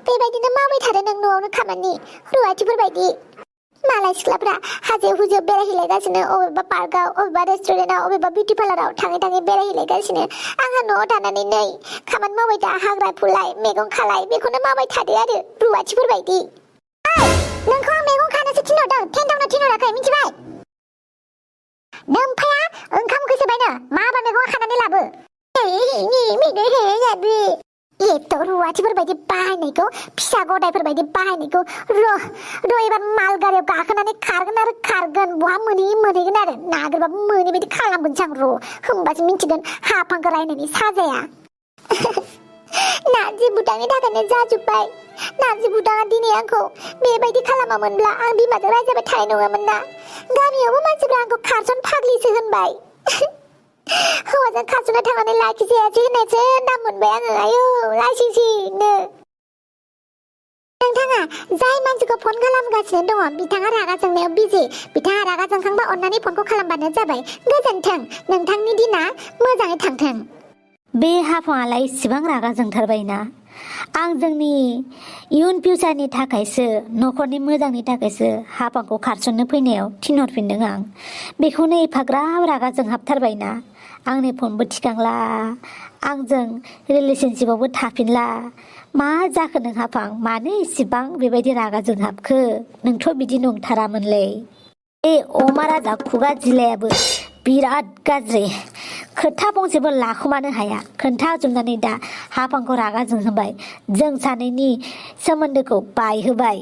बेबायदिनो मावबाय थादों नों न'आवनो खामानि रुवाथिफोरबायदि मालाय सिख्लाफ्रा हाजो हुजो बेरायहैलायगासिनो अबेबा पार्कआव अबेबा रेस्टुरेन्टआव अबेबा बिउटि पार्लाराव थाङै थाङै बेरायहैलायगासिनो आंहा न'आव थानानै नै खामानि मावबाय था हाग्रा फुलाय मैगं खालाय बेखौनो मावबाय थादो आरो रुवाथिफोरबायदि नोंखौ आं मैगं खानोसो थिनहरदों टेन्टावनो थिनहराखै मिथिबाय नोमफाया ओंखामखौसो बायनो माबा मैगं खानानै लाबो एथ' रुवाथिफोरबायदि बाहायनायखौ फिसा गदायफोरबायदि बाहायनायखौ र' एबार माल गारियाव गाखोनानै खारगोन आरो खारगोन बहा मोनहैगोन आरो नागिरबाबो मोनैबायदि खालामगोनसो आं र' होमबासो मिथिगोन हाफांखौ रायनायनि साजाया नारजि बुदांनि थाखायनो जाजोब्बाय नारजि बुदाङा दिनै आंखौ बेबायदि खालामामोनब्ला आं बिमाजों रायजाबाय थानाय नङामोन ना गामियावबो मानसिफ्रा आंखौ खारसन फाग्लिसो होनबाय हौवाजों खारस'ना थांनानै लाखिजायासै होननायसो नाम मोनबाय आङो आयौ लासिंसिंनो नोंथाङा जाय मानसिखौ फन खालामगासिनो दङ बिथाङा रागा जोंनायाव बिजि बिथाङा रागा जोंखांबा अन्नानै फनखौ खालामबानो जाबाय गोजोन्थों नोंथांनि दिना मोजाङै थांथों बे हाफाङालाय इसिबां रागा जोंथारबायना आं जोंनि इयुन फिउचारनि थाखायसो न'खरनि मोजांनि थाखायसो हाफांखौ खारसननो फैनायाव थिनहरफिनदों आं बेखौनो एफाग्राब रागा जोंहाबथारबायना आंनि फनबो थिखांला आंजों रिलेशनशिपआवबो थाफिनला मा जाखो नों हाफां मानो इसिबां बेबायदि रागा जोंहाबखो नोंथ' बिदि नंथारामोनलै ए अमा राजा खुगा जिलायाबो बिराद गाज्रि खोथा फंसेबो लाखुमानो हाया खोन्थाजोबनानै दा हाफांखौ रागा जोंहोबाय जों सानैनि सोमोन्दोखौ बायहोबाय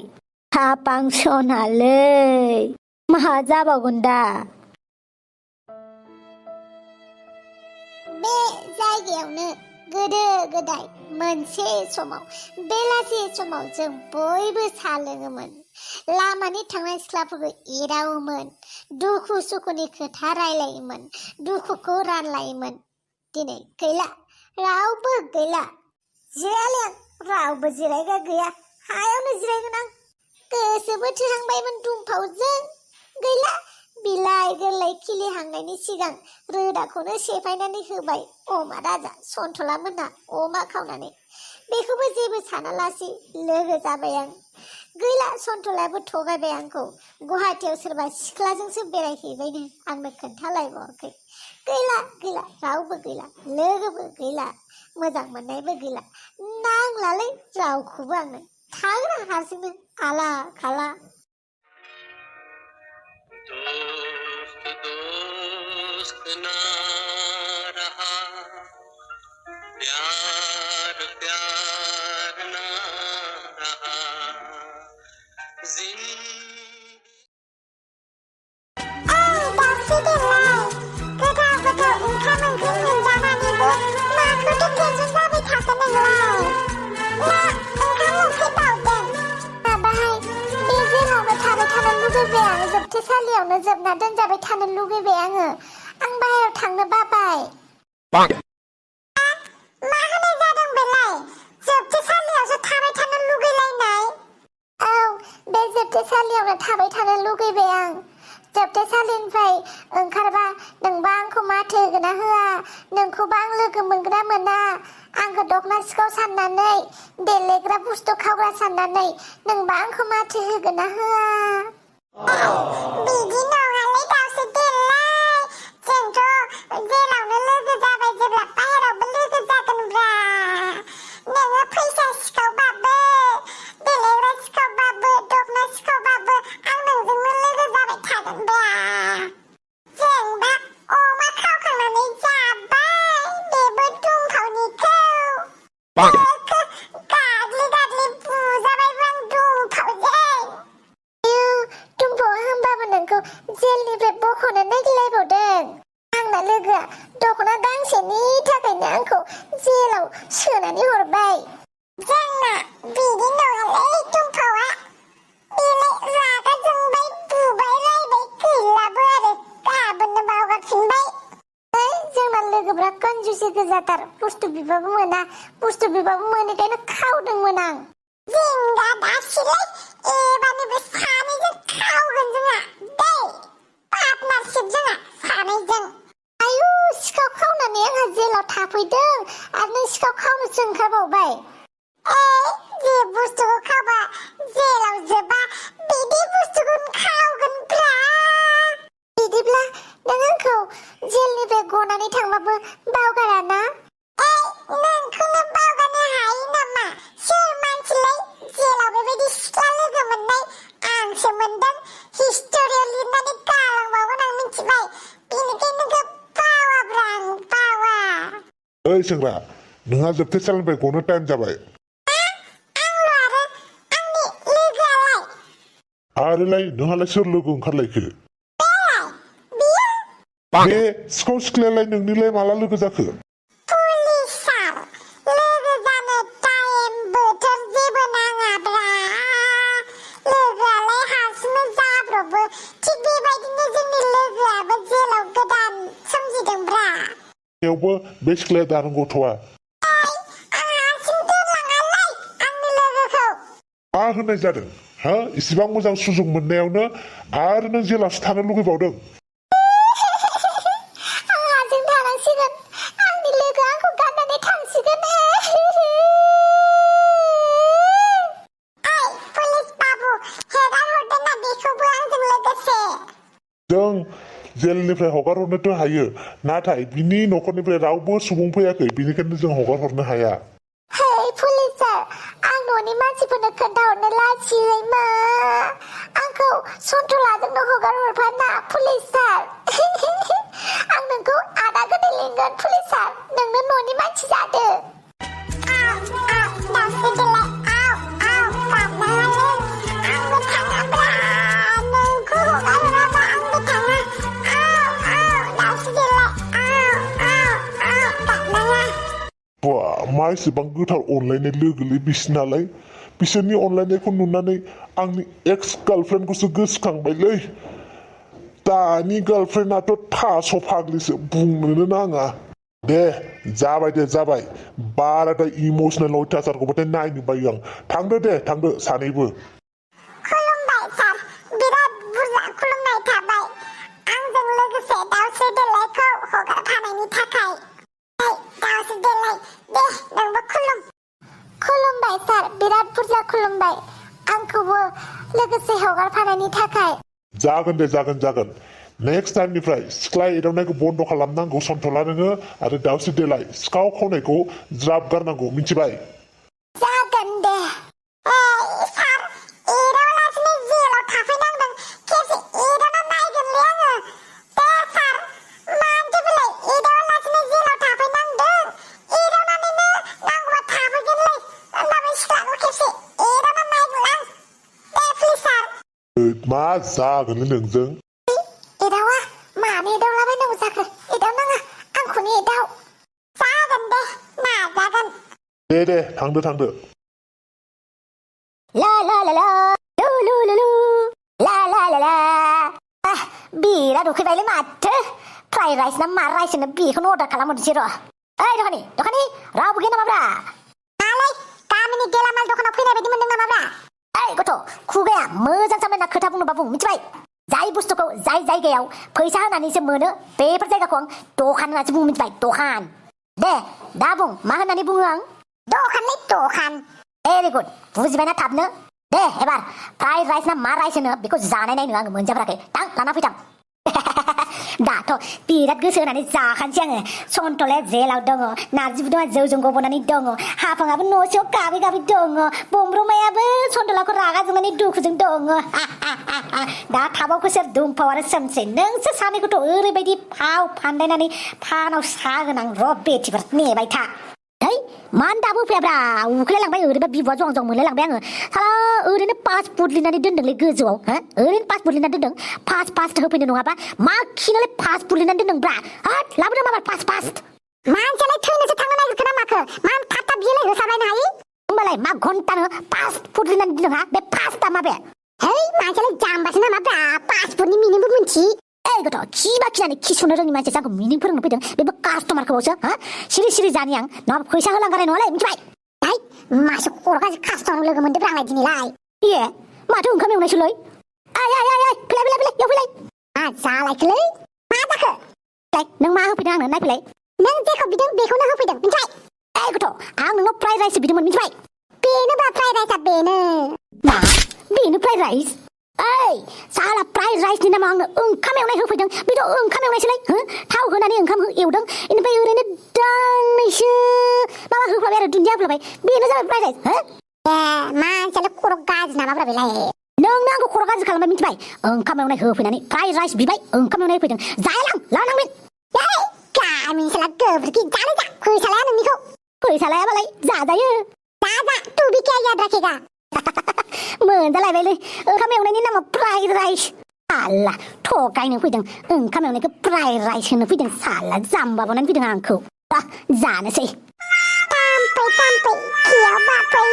हाफां सनालै मा जाबावगोन दा बे जायगायावनो गोदो गोदाय मोनसे समाव बेलासि समाव जों बयबो साहा लोङोमोन लामानि थांनाय सिख्लाफोरखौ एदावोमोन दुखु सुखुनि खोथा रायलायोमोन दुखुखौ रानलायोमोन दिनै गैला रावबो गैला जिरायले रावबो जिरायग्रा गैया हायावनो जिरायगोन आं गोसोबो थोहांबायमोन दुम्फावजों गैला बिलाइ गोरलै खिलिहांनायनि सिगां रोदाखौनो सेफायनानै होबाय अमा राजा सन्थला मोनहा अमा खावनानै बेखौबो जेबो सानालासै लोगो जाबाय आं गैला सन्थलायाबो थगायबाय आंखौ गुवाहाटियाव सोरबा सिख्लाजोंसो बेरायहैबायनो आंनो खोन्थालायबावाखै गैला गैला रावबो गैला लोगोबो गैला मोजां मोननायबो गैला नांलालै रावखौबो आंनो थागोन आं हारसिंनो आला खाला दोस्त ना रहा प्यार प्यार ना रहा जोबथेसालियावनो जोबना दोनजाबाय थानो लुगैबाय आङो आं बाहेरायाव थांनो बाबाय मा होनाय जादों बेलाय जोबथेसालियावसो थाबाय थानो लुगैलायनाय औ बे जोबथेसालियावनो थाबाय थानो लुगैबाय आं जोबथेसालिनिफ्राय ओंखारबा नोंबा आंखौ माथो होगोन ना होआ नोंखौबा आं लोगो मोनगोन ना मोना आंखौ दखना सिखाव साननानै देलायग्रा बुस्थु खावग्रा साननानै नोंबा आंखौ माथो होगोन ना होआ बिदि नङालै दावसो देलाय जोंथ' जेरावनो लोगो जाबाय जेब्ला बाहेरावबो लोगो जागोनब्रा नोङो फैसा सिखावबाबो देलायग्रा सिखावबाबो दखना सिखावबाबो आं नोंजोंनो लोगो जाबाय थागोनब्रा जोंबा अमा खावखांनानै जाबाय बेबो दुम्फावनिखौ गाग्लि गाग्लि बुजाबायबो आं दुम्फावजों दुम्फावा होमबाबो नोंखौ जेलनिफ्राय बख'नो नागिरलायबावदों आंना लोगोआ दखना गांसेनि थाखायनो आंखौ जेलाव सोनानै हरबाय जोंना बिदि नङालै दुम्फावा बेलाय रागा जोंबाय बुबाय रायबाय गैलाबो आरो गाबोननो बावगारफिनबाय जोंना लोगोफ्रा कनजुसि गोजाथार बुस्थु बिबाबो मोना बुस्थु बिबाबो मोनैखायनो खावदोंमोन आं जिंगा दासिलाय एबारनिफ्राय सानैजों खावगोन जोंहा दै पार्टनारशिप जोंहा सानैजों आयु सिखाव खावनानै आंहा जेलाव थाफैदों आरो नों सिखाव खावनोसो ओंखारबावबाय जेबो बुस्थुखौ खावबा जेलाव जोबा बिदि बुस्थुखौनो खावगोनब्रा बिदिब्ला नों आंखौ जेलनिफ्राय गनानै थांबाबो बावगारा ना नोंखौनो बावगारनो हायो नामा सोर मानसिलाय जेलाव बेबायदि सिख्ला लोगो मोननाय आंसो मोनदों हिस्टरियाव लिरनानै गालांबावगोन आं मिथिबाय बेनिखायनो नोंखौ बावाब्रा आं बावा ओइ सेंग्रा नोंहा जोबथेसालिनिफ्राय गनो टाइम जाबाय आंल' आरो आंनि लोगोआलाय आरोलाय नोंहालाय सोर लोगो ओंखारलायखो बियो बे सिखाव सिख्लायालाय नोंनिलाय माला लोगो जाखो पुलिस सार लोगो जानो टाइम बोथोर जेबो नाङाब्रा लोगोआलाय हारसिंनो जाब्रबो थिग बेबायदिनो जोंनि लोगोआबो जेलाव गोदान सोमजिदोंब्रा बेयावबो बे सिख्लाया दानो गथ'आ आं हारसिं दोनलाङालै आंनि लोगोखौ मा होननाय जादों हा इसिबां मोजां सुजुग मोननायावनो आरो नों जेलावसो थानो लुगैबावदों आं हारसिं थानांसिगोन आंनि लोगोआ आंखौ गारनानै थांसिगोन पुलिस बाबु हेगार हरदोंना बेखौबो आंजों लोगोसे जों जेलनिफ्राय हगार हरनोथ' हायो नाथाय बिनि न'खरनिफ्राय रावबो सुबुं फैयाखै बिनिखायनो जों हगार हरनो हाया हे पुलिस सार आं न'नि मानसिफोरनो खोन्थाहरनो लाजियो मा आंखौ सन्थलाजोंनो हगार हरफाना पुलिस सार आं नोंखौ आदा गोदै लिंगोन पुलिस सार नोंनो न'नि मानसि जादो मा एसेबां गोथार अनलायनाय लोगोलै बिसोरनालाय बिसोरनि अनलायनायखौ नुनानै आंनि एक्स गार्लफ्रेन्डखौसो गोसोखांबायलै दानि गार्लफ्रेन्डआथ' थास' फाग्लिसो बुंनोनो नाङा दे जाबाय बाराद्राय इमसनेल अयथासारखौबाथाय नायनो बायो आं थांदो दे थांदो सानैबो खुलुमबाय सार बिराद बुरजा खुलुमनाय थाबाय आंजों लोगोसे दाउस्रि देलायखौ हगारफानायनि थाखाय दाउस्रि देलाय दे नोंबो खुलुमबाय सार बिराद बुरजा खुलुमबाय आंखौबो लोगोसे हगारफानायनि थाखाय जागोन दे जागोन नेक्स्ट टाइमनिफ्राय सिख्ला एदावनायखौ बन्द' खालामनांगौ सन्थला नोङो आरो दाउस्रि देलाय सिखाव खावनायखौ ज्राब गारनांगौ मिथिबाय जागोन दे सार एदावलासिनो जेलाव थाफैनांदों खेबसे एदावना नायगोनलै आङो दे सार मानोथो बेलाय एदावलासिनो जेलाव थाफैनांदों एदावनानैनो नांगौबा थाफैगोनलै होनबाबो सिख्लाखौ खेबसे एदावना नायगोन आं दे प्लिज सार मा जागोनलै नोंजों एदावा मानो एदावलाबायनांगौ जाखो एदावनाङा आंखौनो एदाव जागोन दे नाजागोन दे थांदो ला ला ला ला लु लु लु लु ला ला ला ला बिराद उखैबायलै माथो फ्राइड राइस ना मा राइस होनो बेखौनो अर्डार खालामहरनोसै र' ओइ दखानि रावबो गैया नामाब्रा नालाय गामिनि गेलामाल दखानाव फैनाय बायदि मोनदों नामाब्रा ओइ गथ' खुगाया मोजां सामलायना खोथा बुंनोबा बुं मिथिबाय जाय बुस्थुखौ जाय जायगायाव फैसा होनानैसो मोनो बेफोर जायगाखौ आं दखान होननासो बुङो मिथिबाय दखान दे दा बुं मा होननानै बुङो आं दखानलै दखान भेरि गुड बुजिबायना थाबनो दे एबार फ्राइड राइस ना मा राइस होनो बेखौ जानाय नायनो आङो मोनजाफेराखै थां लाना फैथां दाथ' बिराद गोसो होनानै जाखानोसै आङो सन्थलाया जेलाव दङ नारजि बुदुङा जौजों गबोनानै दङ हाफाङाबो न' सिङाव गाबै दङ बमब्रमायाबो सन्थलाखौ रागा जोंनानै दुखुजों दङ दा थाबावखौ सोर दुम्फाव आरो सोमसै नोंसोर सानैखौथ' ओरैबायदि फाव फान्दायनानै फानाव सागोन आं र' बेटिफोर नेबाय था है मानो दाबो फैयाब्रा उखैलायलांबाय ओरैबा बिबुआ जं मोनलायलांबाय आङो साला ओरैनो पास फुट लिरनानै दोनदोंलै गोजौआव ओरैनो पास फुट लिरनानै दोनदों पास होफैनो नङाबा मा खिनालाय पास फुट लिरनानै दोनदोंब्रा हाट लाबोदो माबा पास मानसियालाय थैनोसो थांनो नागिरखो ना माखो मा थाब बिलाय होसाबायनो हायो होमबालाय मा घन्टानो पास फुट लिरनानै दोनदों हा बे पासटा माबे है मानसियालाय जाम्बासो नामाब्रा पास फुटनि मिनिंबो मिन्थि ओइ गथ' खिनानै खिसुनो रोङि मानसिया आंखौ मिनिं फोरोंनो फैदों बेबो कास्टमारखौसो सिरि जानि आं नङाबा फैसा होलांगारनाय नङालै मिथिबाय है मासो खर' गाज्रि कास्टमार लोगो मोनदों आंलाय दिनैलाय ए माथो ओंखाम एवनायसोलै आय फैलाय याव फैलाय मा जालायखोलै मा जाखो नों मा होफैदों आंनो नायफैलाय नों जेखौ बिदों बेखौनो होफैदों मिथिबाय ओइ गथ' आं नोंनाव फ्राइड राइस बिदोंमोन मिथिबाय बेनोब्रा फ्राइड राइसआ बेनो मा बेनो फ्राइड राइस ओइ साला फ्राइड राइसनि नामाव आंनो ओंखाम एवनाय होफैदों बेथ' ओंखाम एवनायसोलाय हो थाव होनानै ओंखाम एवदों इनिफ्राय ओरैनो दांनैसो माबा होफ्लाबाय आरो दुन्दिया होफ्लाबाय बेनो जाबाय फ्राइड राइस हो मानसियालाय खर' गाज्रि नामाब्रा बेलाय नोंनो आंखौ खर' गाज्रि खालामबाय मिथिबाय ओंखाम एवनाय होफैनानै फ्राइड राइस बिबाय ओंखाम एवनाय होफैदों जायालां लानांगोन गामिनि साला गोबोरखि जानो जा फैसा लाया नोंनिखौ फैसा लायाबालाय जाजायो जा तू भी क्या याद रखेगा मोनजालायबायलै ओंखाम एवनायनि नामाव फ्राइड राइस साला थगायनो फैदों ओंखाम एवनायखौ फ्राइड राइस होनो फैदों साला जाम्बा बनानै फैदों आंखौ जानोसै tampay खियाव बाफै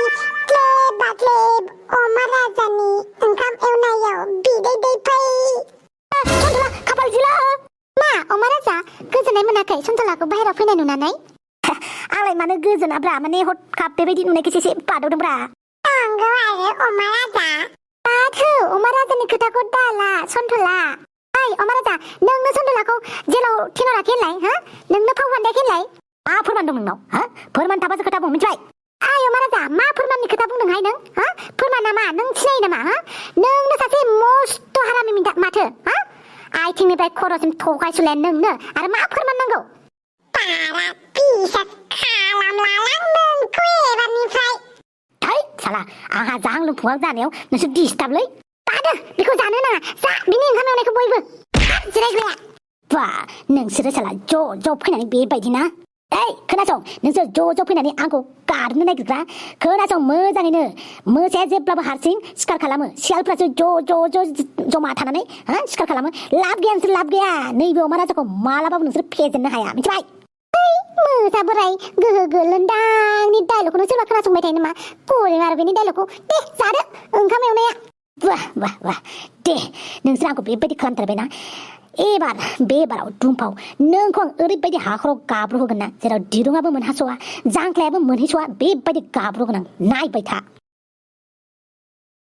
क्लेब बाक्लेब अमा राजानि ओंखाम एवनायाव बिदै दैफै सन्तला खाफाल जिला मा अमा राजा गोजोननाय मोनाखै सन्तलाखौ बाहेरायाव फैनाय नुनानै आंलाय मानो गोजोनाब्रा माने हरखाब बेबायदि नुनायखौसो एसे बादावदोंब्रा नंगौ आरो अमा राजा माथो अमा राजानि खोथाखौ दाला सन्तला ओइ अमा राजा नोंनो सन्तलाखौ जेलाव थिनहराखै होनलाय हो नोंनो फाव फान्दायाखै होनलाय मा फोरमान दं नोंनाव हा फोरमान थाबासो खोथा बुं मिथिबाय ओइ अमा राजा मा फोरमाननि खोथा बुंदोंहाय नों हा फोरमाना मा नों सिनायो नामा हा नोंनो सासे मस्त हारामि माथो हा आथिंनिफ्राय खर'सिम थगायसुलाया नोंनो आरो मा फोरमान नांगौ बारा बिसास खालामलालां नोंखौ एबारनिफ्राय थै साला आंहा जाहां लोंफुहां जानायाव नोंसोर डिस्टार्बलै दादो बेखौ जानो नाङा जा बिनि ओंखाम एवनायखौ बयबो जिरायग्राया बा नोंसोरो साला ज' फैनानै बेबायदि ना ओइ खोनासं नोंसोर ज' फैनानै आंखौ गारनो नागिरग्रा खोनासं मोजाङैनो मोसाया जेब्लाबो हारसिं सिखार खालामो सियालफ्रासो ज' जमा थानानै हा सिखार खालामो लाब गैया नोंसोर लाब गैया नैबे अमा राजाखौ मालाबाबो नोंसोर फेजेननो हाया मिथिबाय मोसा बोराय गोहो गोलोन्दांनि डायलगखौनो सोरबा खोनासंबाय थायो नामा गरे आरो बेनि डायलगखौ दे जादो ओंखाम एवनाया वाह दे नोंसोर आंखौ बेबायदि खालामथारबायना एबार बे बाराव दुम्फाव नोंखौ आं ओरैबायदि हाखराव गाब्रु होगोन ना जेराव दिरुङाबो मोनहास'आ जांख्लायाबो मोनहैस'आ बेबायदि गाब्रु होगोन आं नायबाय था